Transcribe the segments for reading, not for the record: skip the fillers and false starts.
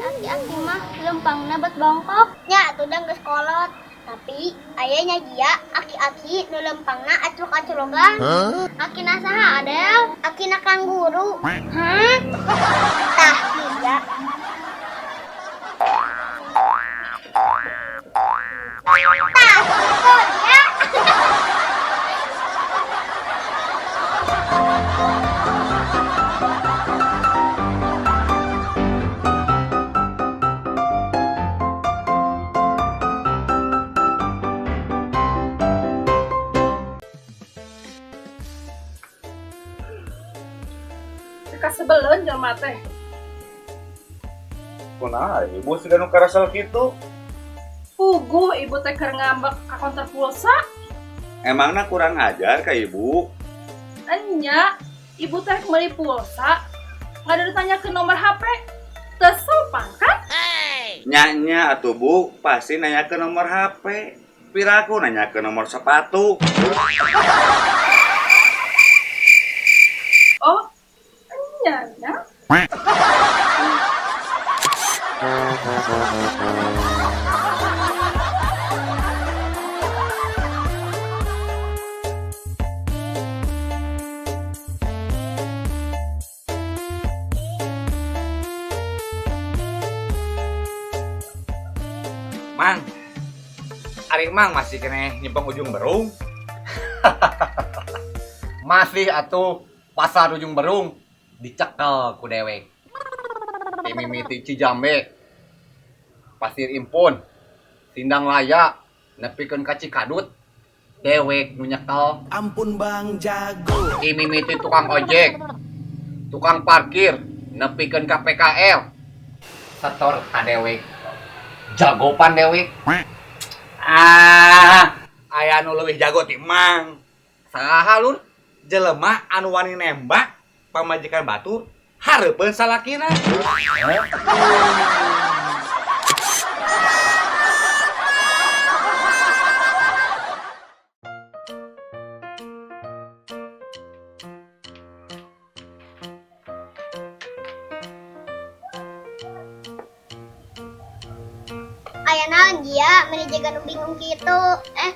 Aki-aki mah lempangna bet bongkok. Nya atuh da geus kolot. Tapi aya nya gia aki-aki nu lempangna acruk-acrugan. Akina saha Adel? Akina kanguru. Hah? Tah gia. Tah kitu dia. Kasebeleun jelema teh. Kunaha ibu siga nu karasel kitu? Puguh ibu teh keur ngambek ka konter pulsa. Emangna kurang ajar ka ibu? Enya, ibu teh meuli pulsa, nggak ditanya ke nomor HP. Teu sopan kan? Nya-nya atuh Bu, pasti nanya ke nomor HP. Piraku nanya ke nomor sepatu. Oh, enya nya. Mang, ari Mang masih kene nyepeng Ujung Berung? Masih atuh pasar Ujung Berung dicekel ku dewek. Mimiti Cijambe, Pasir Impun, Sindang Laya, nepikeun ka Cikadut, dewek nu nyekel. Ampun Bang Jago. Mimiti tukang ojek, tukang parkir, nepikeun ka PKL, setor ka dewek. Jagopan dewek. Ah, aya nu leuwih jago ti Mang. Saha lur? Jelema anu wani nembak pamajikan batur hareupeun salakina. Aya naon gia meni jiga nu bingung kitu.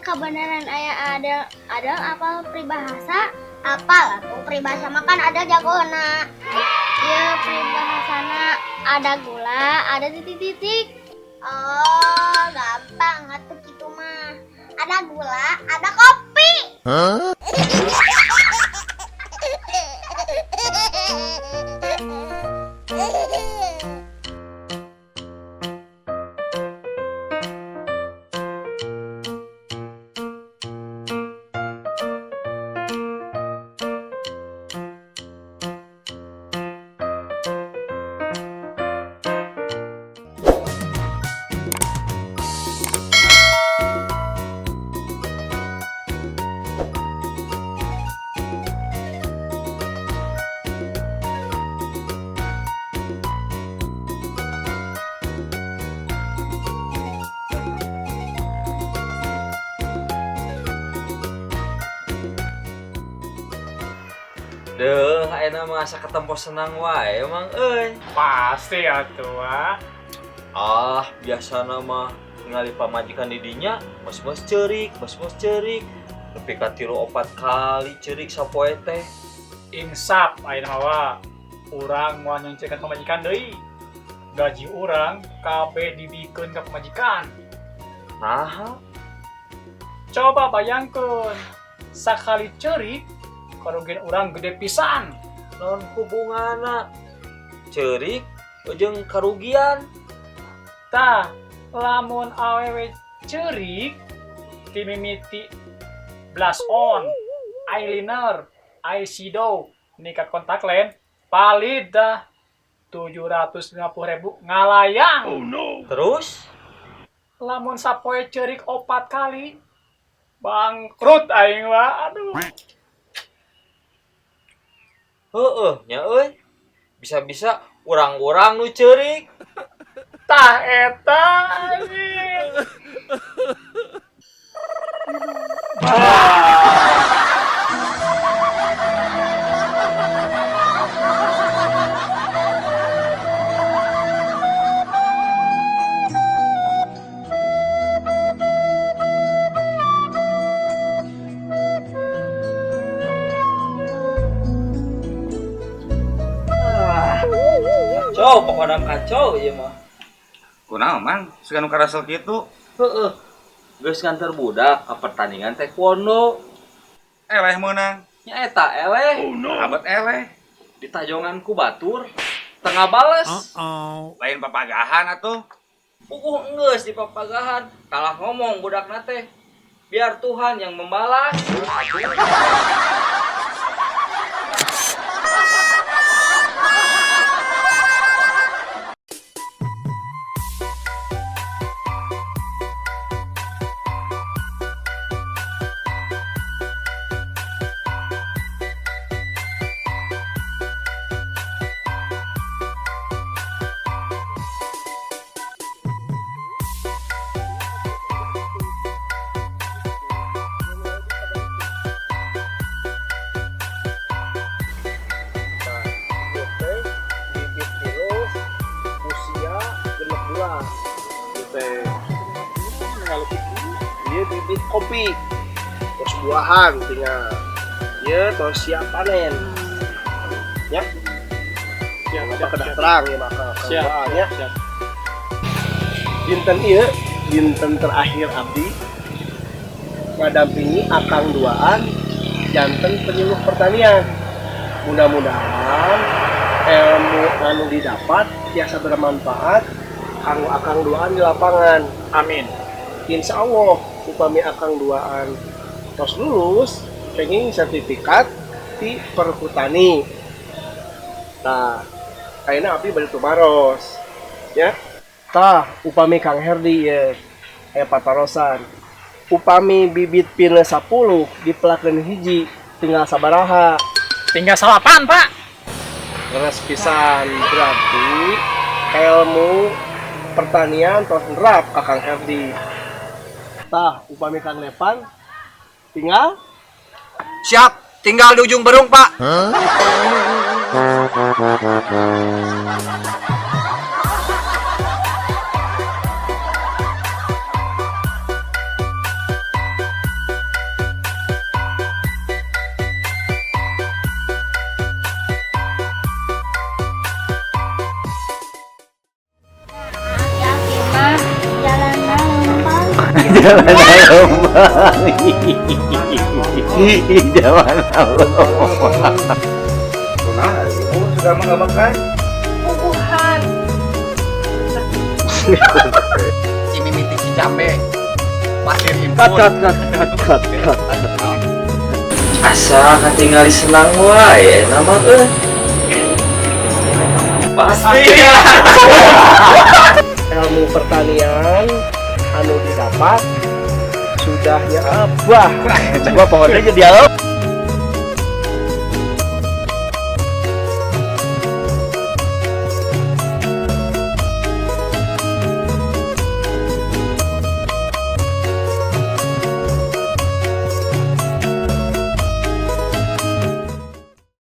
Kabeneran aya Adel, Adel apal peribahasa? Apal atuh peribahasa mah kan ada jagona. Ieu peribahasana ada gula, ada titik-titik. Oh, gampang atuh kitu mah. Ada gula, ada kopi. Huh? Deuh, ayeuna mah asa ketempo senang wae emang euy. Pasti atuh, Wak. Ah, biasana mah ningali pamajikan di dinya mos-mos ceurik, mos-mos ceurik. Nepi ka 3-4 kali ceurik sapoe teh. Insaf ayeuna mah, Wak. Urang moal nyoncekan pamajikan deui. Gaji urang kabeh dibikeun ka pamajikan. Naha? Coba bayangkeun, sakali ceurik kerugian urang gede pisan. Non hubunganna ceurik jeung karugian? Tah, lamun awewe ceurik timimiti blush on, eyeliner, eyeshadow, nikah kontak lens, palid dah 750.000 ngalayang. Oh no. Terus? Lamun sapoe ceurik 4 kali bangkrut aing mah. Aduh. Heeh, nya euy. Bisa-bisa urang-urang nu ceurik. Tah eta anjing. Kacau, pokoknya kacau ieu mah. Kunaon, Mang? Siga nu karasel kitu. Heeh. Geus nganter budak ka pertandingan taekwondo. Eleh meunang. Nya eta eleh. Oh, no. Abet eleh. Ditajongan ku batur, tengah bales. Lain papagahan atuh. Puguh enggeus di papagahan, kalah ngomong budakna teh. Biar Tuhan yang membalas. Aduh. Dia bibit kopi, terus buahan tinggal, ya terus siap panen, ya. Siap, siap, kedah terang ya maka siap, ya. Siap. Dinten ieu, dinten terakhir abdi ngadampingi akang duaan janten penyuluh pertanian. Mudah-mudahan ilmu anu didapat biasa bermanfaat kanggo akang duaan di lapangan. Amin. Insya Allah upami akang duaan tos lulus kenging sertifikat di Perhutani. Nah, kayaknya abdi balik tumaros ya. Tah, upami Kang Herdi ya, aya patarosan. Upami bibit pina 10 dipelakeun hiji tinggal sabaraha? Tinggal 8, Pak. Leres pisan, berarti ilmu pertanian tos nerap ka Kang Herdi. Tah, upami Kang Nepan tinggal Siap, tinggal di ujung berung, Pak. Jalan lomba. Jalan lomba. Kunaon ibu sudah menggambarkan? Puguhan. Si mimiti si jambe. Pasir impun. Cut. Asa katingali senang wae nama euy. Pasti ya. Ilmu pertanian anu didapat sudahnya abah. Gua pokoknya jadi dialog.